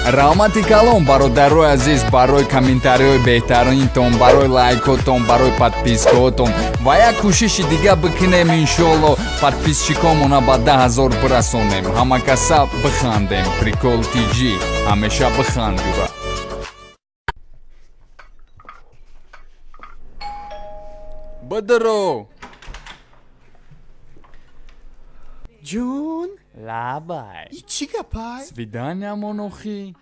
Раҳмати калон, бародарои азиз, барои комментариҳои беҳтаринтон, барои лайкотон, барои подпискаотон. Ва як кӯшиши дига бикунем, иншоалло, подписчикомона ба 10 000 бирасонем. Ҳама каса бихандем. Прикол TG, ҳамеша бихандюра. Бидро. Ҷон. Лабай. И чӣ гапай? Свиданиямон охи.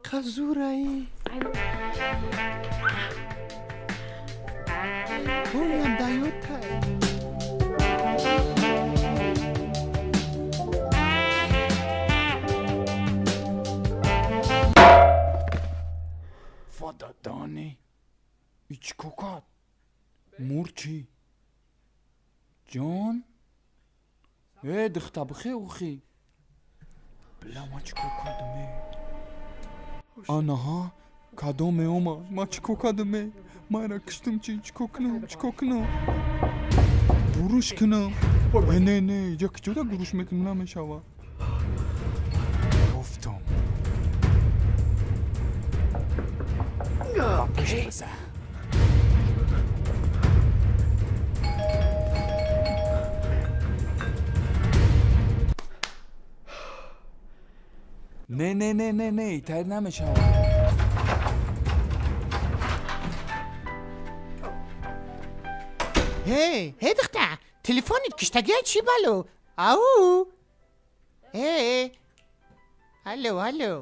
Қазураи ҳолам даётай. Фададани, и чӣ кор кард? Мурчи ҷон, э, духта, бихе охи. Била, ма чӣ кор кардам, э? Анаҳа, кадом меомад? Ма чӣ кор кардам, э? Майра киштум чи? Чӣ кор кунам, чӣ кор кунам? Гуруш кунам? Э, не, не, иҷа киҷода гуруш мекунам, намешава. Ёфтам. Ба пешт биза. Не, не, не, не, не, итайр намешава. Ҳе, ҳе, духта, телефонит киштагия, чӣ бало? Ау, э, алло, алло,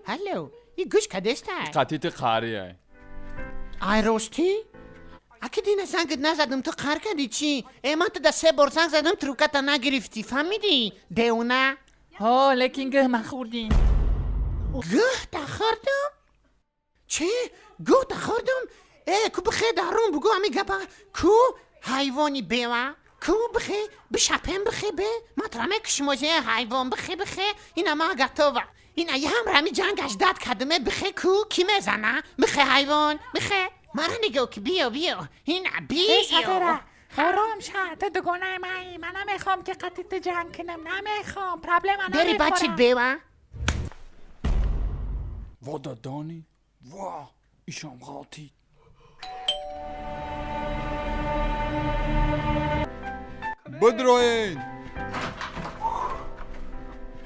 алло, и гӯш кадестай? Қатити қария. Ай, ростӣ, аки дина зангит назадам, ту қар кардӣ чӣ? Э, ман ту да се бор занг задам, трубката нагирифтӣ, фаҳмидӣ, девона? Ҳо, лекин гӯҳ махӯрдем. Гӯҳта хӯрдам? Чӣ, гӯҳта хӯрдам? Э, ку, бихе дарун, бугӯ ҳами гапа ку, ҳайвони бева, ку, бихе, бишапем, бихе, бе, ман тура мекушим озе, ҳайвон, бихе, бихе, ина ма готова, ина ям рами ҷангаш дад кардаме, бихе, ку, ки мезана, бихе, ҳайвон, бихе, мара нигоҳ ки, биё, биё, ина. Э. Биё. Сағира, ором ша, ту дугонаи маи, ман намехоҳам ки қатъи ту ҷанг кунам, намехоҳам, проблема. Бери бачит. Намехӯрам. Бева. Водадани, ва ишам ғалтид. Бидроен.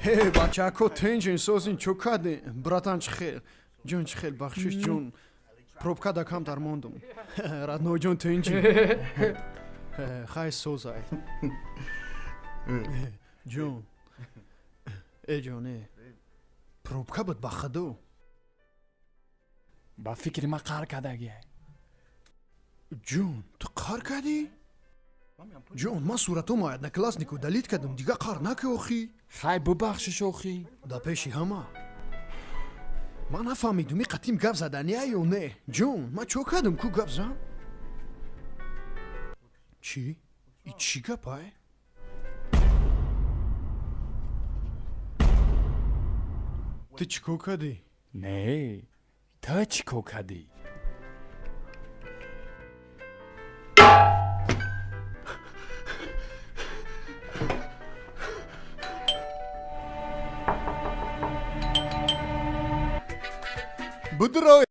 Ҳе, бачако, тенҷин, созин, чо кардем? Братан, чӣ хел, ҷон, чӣ хел? Бахшиш, ҷон, пробка да камтар мондум. Родной ҷон, тенҷин, хай, созай, ҷон, э, ҷон, э, пробка буд, ба худо. Ба фикри ман, қаҳр кардагия. Ҷон, ту қаҳр кардӣ? Ҷон, ман суратомо однокласснику удалить кардам, дига қаҳр наки охи. Хай, бубахшиш охи. Да пеши ҳама ман нафаҳмидум, и қатим гап задания ё не. Ҷон, ман чо кардам ку? Гап зан, чӣ, и чӣ гапай? Ту чӣ кор кардӣ? Не, ту чӣ кор кардӣ? Бидро.